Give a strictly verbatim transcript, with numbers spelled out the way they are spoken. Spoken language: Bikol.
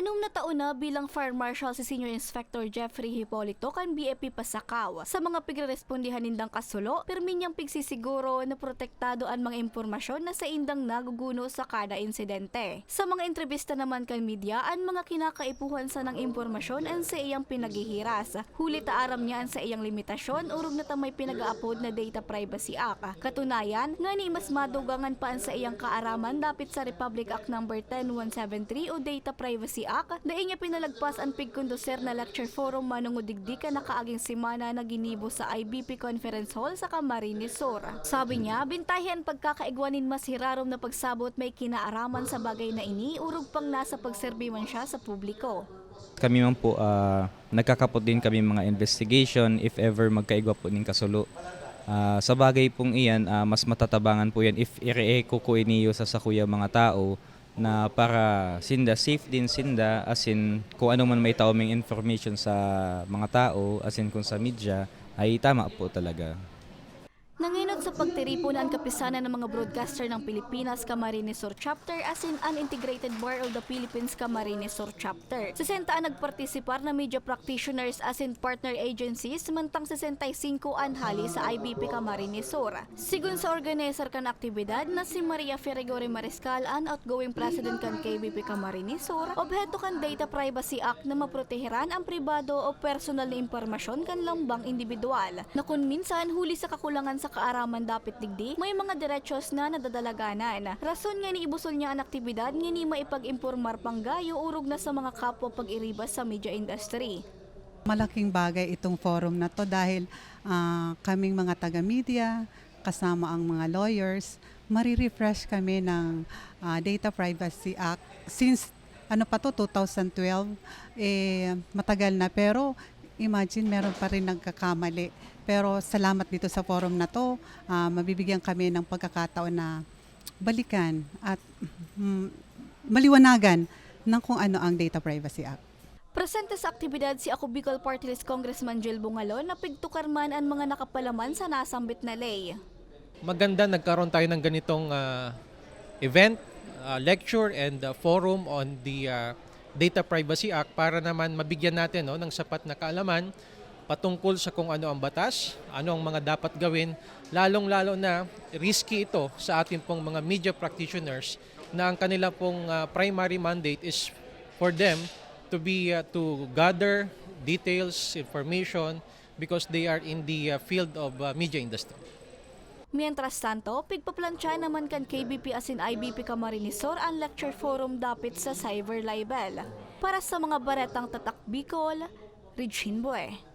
Anom na taon na bilang Fire Marshal si Senior Inspector Jeffrey Hipolito kan B F P Pasacao. Sa mga pigrerespondihan nindang kasulo, pirmi niyang pigsisiguro na protektado an mga impormasyon na saindang naguguno sa kada insidente. Sa mga entrevista naman kan media, an mga kinakaipuhan sanang impormasyon an saiyang pinaghihiras. Huli ta aram niya an saiyang limitasyon, orog na ta may pinag-aapod na Data Privacy Act. Katunayan, ngani mas madugangan pa an saiyang kaaraman dapit sa Republic Act Number ten one seven three o Data Privacy Act, dai niya pinalagpas an pigkonduser na lecture forum manongod digdi kan nakaaging semana na ginibo sa I B P Conference Hall sa Camarines Sur. Sabi niya, bintahe an pagkakaigwa nin mas hirarom na pagsabot may kinaaraman sa bagay na ini, orog pang nasa pagserbi man siya sa publiko. Kami man po, ah, nagkakapot din kami mga investigation if ever magkaigwa po ning kasulo. Ah, sa bagay pong iyan, ah, mas matatabangan po yan if ire-echo ko iniyo sa sakuya mga tao na para sinda, safe din sinda, as in, kung ano man may tao may information sa mga tao, as in, kung sa media, ay tama po talaga. Nangenot sa pagtiripon an Kapisanan ng mga Broadcaster ng Pilipinas Camarines Sur Chapter asin an Integrated Bar of the Philippines Camarines Sur Chapter. Sesenta an nagpartisipar na media practitioners asin partner agencies, mantang sesenta y singko an hali sa I B P Camarines Sur. Sigon sa organizer kan aktibidad na si Maria Ferregore Mariscal, an outgoing president kan K B P Camarines Sur, obheto kan Data Privacy Act na maproteheran ang pribado o personal na impormasyon kan lambang indibidwal. Na kun minsan, huli sa kakulangan sa kaaraman dapit digdi, may mga derechos na nadadalaganan. Rason ngani ibusol niya an aktibidad ngani maipag-impormar panggayo orog na sa mga kapwa pag-iribas sa media industry. Malaking bagay itong forum na to dahil ah, kaming mga taga-media, kasama ang mga lawyers, marirefresh kami ng ah, Data Privacy Act since ano pa to, two thousand twelve, eh, matagal na. Pero imagine, meron pa rin nagkakamali. Pero salamat dito sa forum na to, ah, mabibigyan kami ng pagkakataon na balikan at mm, maliwanagan ng kung ano ang Data Privacy Act. Presente sa aktibidad si Ako Bicol Party List Congressman Jel Bungalon na pigtukar man an mga nakapalaman sa nasambit na ley. Maganda nagkaroon tayo ng ganitong ah, event, ah, lecture and ah, forum on the ah, Data Privacy Act para naman mabigyan natin, no, ng sapat na kaalaman patungkol sa kung ano ang batas, ano ang mga dapat gawin, lalong-lalo na risky ito sa ating pong mga media practitioners na ang kanila pong ah, primary mandate is for them to be ah, to gather details, information, because they are in the uh, field of uh, media industry. Mientras tanto, pigpaplantsa naman kan K B P asin I B P Camarines Sur an lecture forum dapit sa cyber libel. Para sa mga baretang Tatak Bicol, Regine Bue.